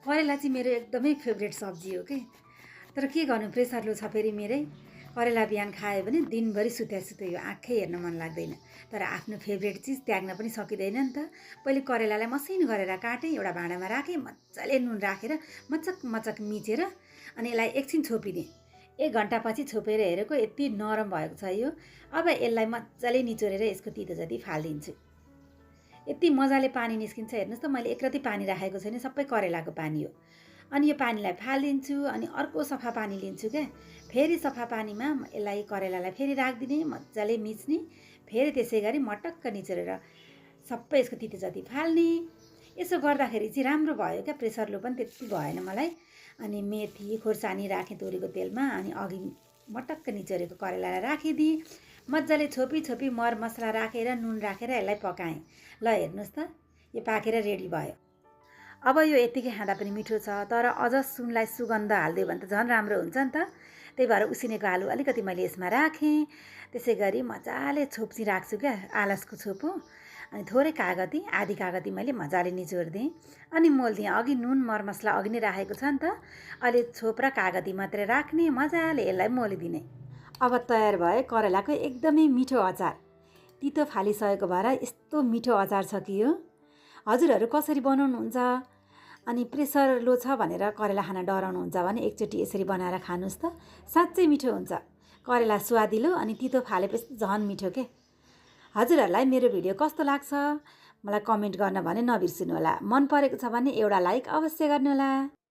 करेला चाहिँ मेरो एकदमै फेभरेट सब्जी हो के। तर के गर्नु, प्रेसर लो छ फेरि मेरै। करेला बिहान खायो भने दिनभरि सुत्यो आँखै हेर्न मन लाग्दैन। तर आफ्नो फेभरेट चिज त्याग्न पनि सकिँदैन नि त। पहिले करेलालाई मसिनो गरेर काटेँ, एउटा भाँडामा राखेँ, मजाले नुन राखेर मचक मचक मिचेर अनि यसलाई एकछिन छोपिदिएँ। 1 घन्टापछि छोपेर हेरेको यति नरम भएको छ यो। अब यसलाई मजाले निचोरेर यसको तितो जति फालिदिन्छु। यति मजाले पानी निस्किन्छ हेर्नुहोस् त। मैले एकरति पानी राखेको छैन, सबै करेलाको पानी हो। अनि यो पानीलाई फालिदिन्छु अनि अर्को सफा पानी लिन्छु क्या। फेरि सफा पानीमा यसलाई करेलालाई फेरि राखिदिने, मजाले मिच्ने, फेरि त्यसै गरी मटक्क निचोरेर सबै यसको तितो जति फाल्ने। यसो गर्दाखेरि चाहिँ राम्रो भयो क्या। प्रेसर लो पनि त्यति भएन मलाई। अनि मेथी खोर्सानी राखेँ तोरीको तेलमा, अनि अघि मटक्क निचोरेको करेलालाई राखिदिएँ। मजाले छोपी मरमसला राखेर नुन राखेर यसलाई पकाएँ। ल हेर्नुहोस् त, यो पाकेर रेडी भयो। अब यो यतिकै खाँदा पनि मिठो छ, तर अझ सुनलाई सुगन्ध हालिदियो भने त झन् राम्रो हुन्छ नि त। त्यही भएर उसिनेको आलु अलिकति मैले यसमा राखेँ। त्यसै गरी मजाले छोप्ची राख्छु क्या, आलसको छोप हो। अनि थोरै कागती, आधी कागती मैले मजाले निचोरिदिएँ अनि मोल्दिएँ। अघि नुन मरमसला अघि नै राखेको छ नि त। अहिले छोप र कागती मात्रै राख्ने, मजाले यसलाई मोलिदिने। अब तयार भयो करेलाको एकदमै मिठो अचार। तितो फालिसकेको भएर यस्तो मिठो अचार छ कि यो। हजुरहरू कसरी बनाउनुहुन्छ? अनि प्रेसर लो छ भनेर करेला खान डराउनुहुन्छ भने एकचोटि यसरी बनाएर खानुहोस् त, साँच्चै मिठो हुन्छ। करेला स्वादिलो अनि तितो फालेपछि झन् मिठो के। हजुरहरूलाई मेरो भिडियो कस्तो लाग्छ मलाई कमेन्ट गर्न भने नबिर्सिनु होला। मन परेको छ भने एउटा लाइक अवश्य गर्नुहोला।